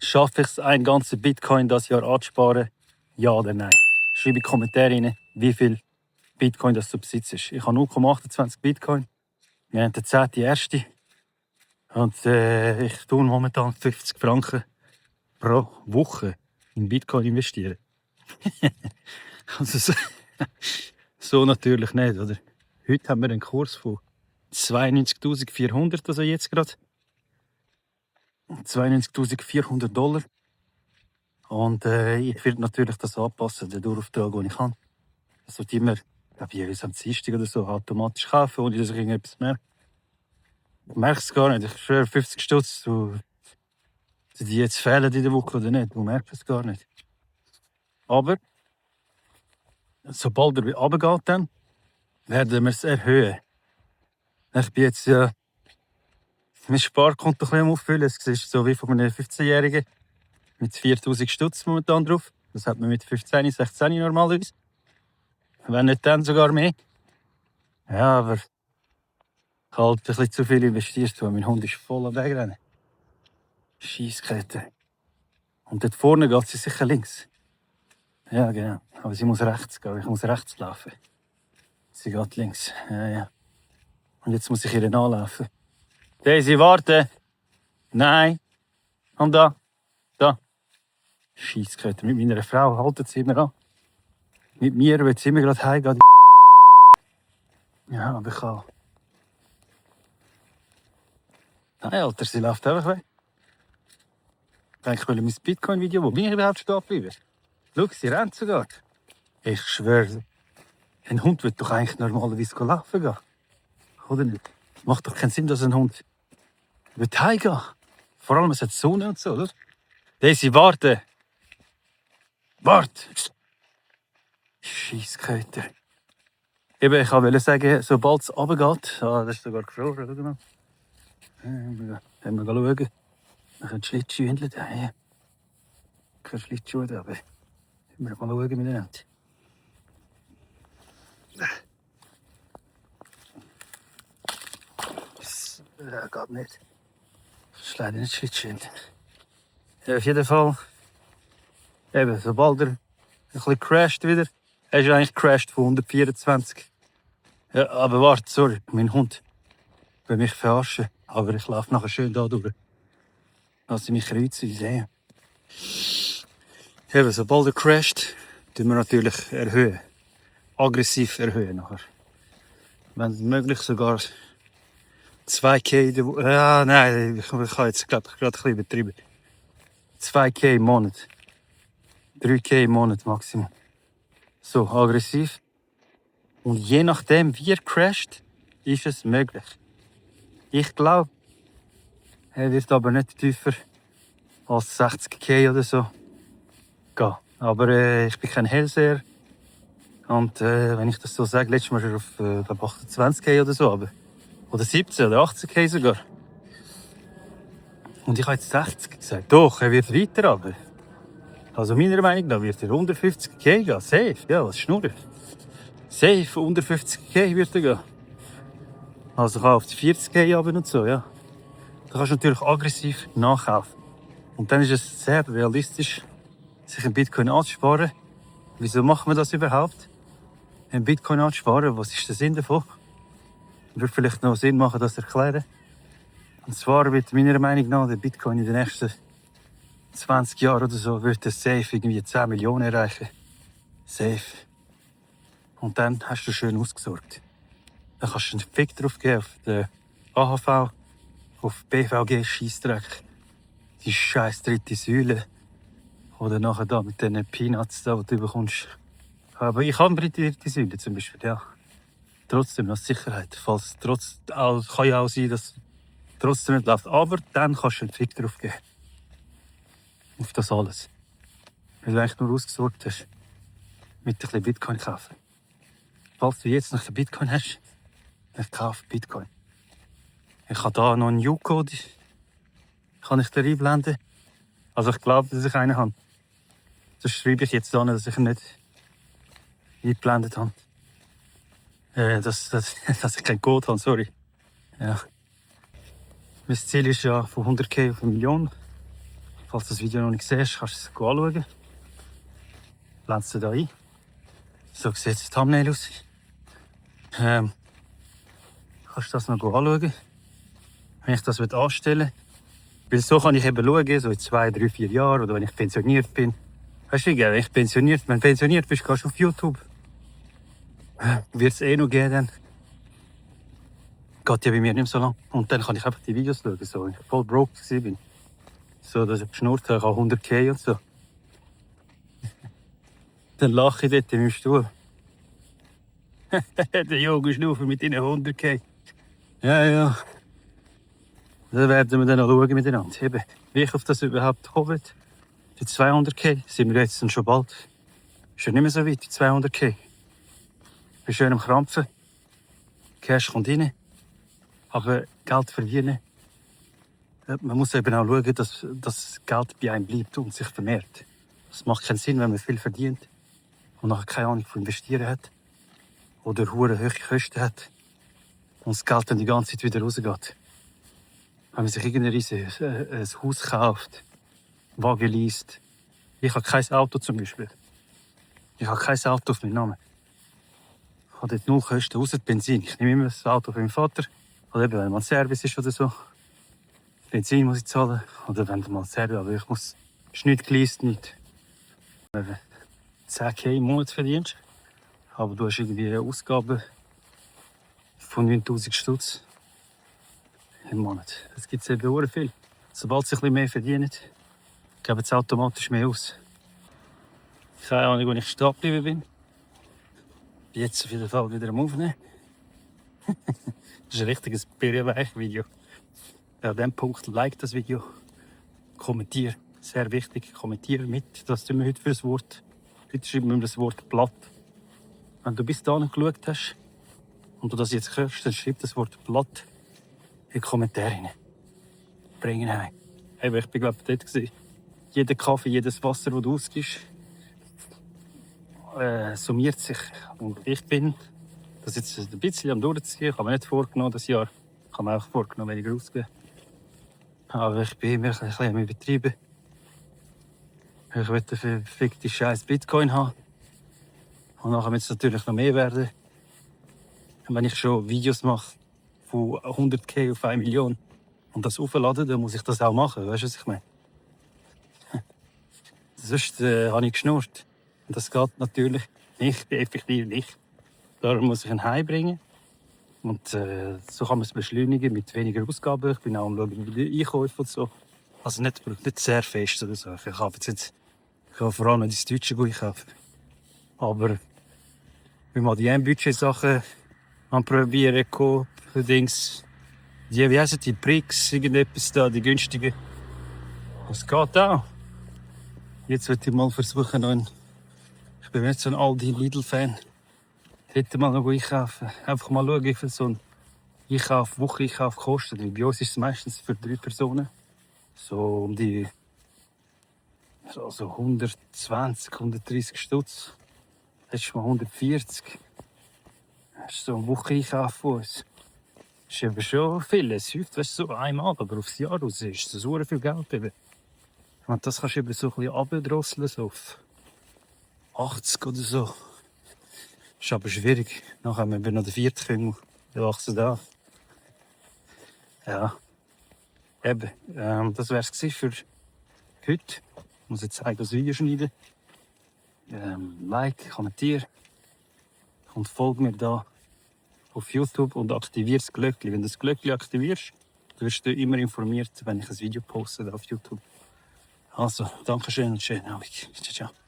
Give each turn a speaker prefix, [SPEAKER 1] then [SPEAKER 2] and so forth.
[SPEAKER 1] Schaffe ich es, einen ganzen Bitcoin das Jahr anzusparen? Ja oder nein? Schreibe in die Kommentare rein, wie viel Bitcoin das du besitzt. Ich habe 0,28 Bitcoin. Wir haben den 10.1. Und ich tue momentan 50 Franken pro Woche in Bitcoin investieren. Also so natürlich nicht, oder? Heute haben wir einen Kurs von 92.400, also jetzt gerade. 92.400 Dollar. Und ich werde natürlich das anpassen, den Dauerauftrag, den ich habe. Das wird immer, ich glaube, jeweils am Dienstag oder so automatisch kaufen, ohne dass ich irgendetwas merke. Ich merke es gar nicht. Ich schwöre, 50 Stutz, die jetzt fehlen in der Woche oder nicht, du merkst es gar nicht. Aber sobald er runtergeht, dann werden wir es erhöhen. Ich bin jetzt mein Sparkonto ein bisschen auffüllen. Es ist so wie von einem 15-Jährigen mit 4'000 Stutz momentan drauf. Das hat man mit 15, 16 normalerweise. Wenn nicht dann sogar mehr. Ja, aber ich habe halt ein bisschen zu viel investiert. Mein Hund ist voll am Wegrennen. Scheisskette. Und dort vorne geht sie sicher links. Ja, genau. Aber sie muss rechts gehen. Ich muss rechts laufen. Sie geht links. Ja, ja. Und jetzt muss ich ihr nachlaufen. Daisy, warte! Nein! Und da! Da! Scheisskette. Mit meiner Frau haltet sie immer an. Mit mir will sie immer gerade heimgehen. Ja, aber ich kann. Nein, Alter, sie läuft einfach weg. Ich denke, ich will mein Bitcoin-Video. Wo bin ich überhaupt stehen geblieben? Schau, sie rennt sogar. Ich schwöre, ein Hund wird doch eigentlich normalerweise laufen gehen. Oder nicht? Macht doch keinen Sinn, dass ein Hund heimgehen will. Vor allem, es hat Sonne und so, oder? Daisy, warte! Warte! Scheissköter. Eben, ich wollte sagen, sobald es runtergeht, das ist sogar gefroren, oder mal? Wenn wir schauen, wir können Schlittschuhe hinten da. Keine Schlittschuhe da, aber wir mal schauen miteinander. Das geht nicht. Das ist leider nicht Schlittschuhe hinten. Ja, auf jeden Fall, eben, sobald er ein bisschen crasht wieder, er ist eigentlich crasht von 124. Ja, aber warte, sorry, mein Hund will mich verarschen. Aber ich laufe nachher schön da durch. Lass sie mich kreuzen, sehen. Eben, sobald er crasht, tun wir natürlich erhöhen. Aggressiv erhöhen nachher. Wenn möglich sogar 2K in der Woche. Ja, nein, ich habe jetzt gerade ein bisschen übertrieben. 2K im Monat. 3K im Monat Maximum. So, aggressiv. Und je nachdem, wie er crasht, ist es möglich. Ich glaube, er wird aber nicht tiefer als 60K oder so gehen. Aber ich bin kein Hellseher. Und wenn ich das so sage, letztes Mal auf 28K oder so. Aber, oder 17 oder 18K sogar. Und ich habe jetzt 60 gesagt. Doch, er wird weiter, aber. Also meiner Meinung nach wird er unter 50K gehen. Safe, ja, was schnurrt. Safe, unter 50K wird er gehen. Also kann auf die 40K runter und so, ja. Da kannst du natürlich aggressiv nachkaufen. Und dann ist es sehr realistisch, sich einen Bitcoin anzusparen. Wieso macht man das überhaupt? Einen Bitcoin anzusparen, was ist der Sinn davon? Würde vielleicht noch Sinn machen, das zu erklären. Und zwar wird meiner Meinung nach der Bitcoin in den nächsten 20 Jahren oder so wird er safe irgendwie 10 Millionen erreichen. Safe. Und dann hast du schön ausgesorgt. Dann kannst du einen Fick drauf geben auf den AHV, auf BVG, Scheissdreck, die scheiß dritte Säule. Oder nachher da mit den Peanuts, da, die du bekommst. Aber ich habe eine dritte Säule zum Beispiel, ja. Trotzdem als Sicherheit. Falls kann ja auch sein, dass es trotzdem nicht läuft. Aber dann kannst du einen Fick drauf geben. Auf das alles. Weil du eigentlich nur ausgesorgt hast. Mit ein bisschen Bitcoin kaufen. Falls du jetzt noch den Bitcoin hast, dann kauf Bitcoin. Ich habe hier noch einen U-Code. Kann ich dir einblenden? Also ich glaube, dass ich einen habe. Das schreibe ich jetzt an, dass ich ihn nicht eingeblendet habe. Dass ich keinen Code habe, sorry. Ja. Mein Ziel ist ja von 100k auf 1 Million. Falls du das Video noch nicht siehst, kannst du es anschauen. Blendest du da ein. So sieht das Thumbnail aus. Kannst du das noch anschauen, wenn ich das anstellen will. Weil so kann ich eben schauen, so in 2, 3, 4 Jahren oder wenn ich pensioniert bin. Weißt du, wenn du pensioniert bist, gehst du auf YouTube. Wird es noch geben dann. Geht ja bei mir nicht so lange. Und dann kann ich einfach die Videos schauen, so, wenn ich voll broke war. So, dass ich geschnurrt habe, 100k und so. Dann lache ich dort in meinem Stuhl. Der Junge Schnaufer mit deinen 100k. Ja. Da werden wir dann noch schauen miteinander. Eben, wie ich auf das überhaupt komme. Die 200k sind wir jetzt schon bald. Ist ja nicht mehr so weit, die 200k. Ich bin schön am Krampfen. Cash kommt rein. Aber Geld verdienen. Man muss eben auch schauen, dass das Geld bei einem bleibt und sich vermehrt. Es macht keinen Sinn, wenn man viel verdient und nachher keine Ahnung von investieren hat. Oder hohe Kosten hat. Und das Geld dann die ganze Zeit wieder rausgeht. Wenn man sich ein Haus kauft, Wagen leist. Ich habe kein Auto zum Beispiel. Ich habe kein Auto auf meinen Namen. Ich habe dort 0 Kosten, außer Benzin. Ich nehme immer das Auto von meinem Vater. Oder eben, wenn mal ein Service ist oder so. Benzin muss ich zahlen. Oder wenn mal ein Service, aber ich muss... Es ist nicht geleast, nicht. Wenn du 10k im Monat verdienst, aber du hast irgendwie Ausgaben von 9000 Stutz im Monat. Das gibt es eben sehr viel. Sobald sie ein bisschen mehr verdienen, geben sie automatisch mehr aus. Keine Ahnung, wo ich stehen geblieben bin. Jetzt auf jeden Fall wieder am Aufnehmen. Das ist ein richtiges Birnenweich-Video. An diesem Punkt like das Video. Kommentiere. Sehr wichtig. Kommentiere mit. Was tun wir heute für ein Wort? Heute schreiben wir das Wort Blatt. Wenn du bis dahin geschaut hast und du das jetzt hörst, dann schreib das Wort Blatt in die Kommentare rein. Bring ihn heim. Ich war glaube ich dort. Jeder Kaffee, jedes Wasser, das du ausgibst, summiert sich. Und ich bin das jetzt ein bisschen am Durchziehen. Ich habe mir nicht vorgenommen, das Jahr. Ich habe mir auch vorgenommen, weniger ausgeben. Aber ich bin immer ein bisschen am Übertreiben. Ich will den verfickten scheiß Bitcoin haben. Und nachher wird es natürlich noch mehr werden. Und wenn ich schon Videos mache von 100k auf 1 Million und das auflade, dann muss ich das auch machen. Weißt du, was ich meine? Sonst habe ich geschnurrt. Und das geht natürlich nicht, effektiv nicht. Darum muss ich ihn heimbringen. Und so kann man es beschleunigen mit weniger Ausgaben. Ich bin auch am Schauen, wie die Einkäufe und so. Also nicht sehr fest oder so. Ich kann vor allem das Deutsche einkaufen. Aber wenn man die Budget-Sachen anprobieren, Dings, wie heissen die Prix, irgendetwas da, die günstigen. Das geht auch. Jetzt würde ich mal versuchen, ich bin nicht so ein Aldi-Lidl-Fan. Hätte mal noch einkaufen. Einfach mal schauen, wie viel so ein Woche-Einkauf kostet. Bei uns ist es meistens für 3 Personen. So um die 120, 130 Stutz. Letztes Mal 140. Das ist so ein Woche-Einkauf von uns. Das ist eben schon viel. Es hilft, weißt du, so einmal, aber aufs Jahr raus ist das so viel Geld. Eben. Und das kannst du eben so ein bisschen runterdrosseln, so auf 80 oder so. Das ist aber schwierig. Nachher haben wir noch den 4. Küngel. Der wachsen da. Ja. Eben. Das wäre es für heute. Ich muss jetzt das Video schneiden. Like, kommentiere. Und folge mir da auf YouTube und aktiviere das Glöckchen. Wenn du das Glöckchen aktivierst, wirst du immer informiert, wenn ich ein Video poste auf YouTube. Also, danke schön und schönen Abend. Ciao, ciao.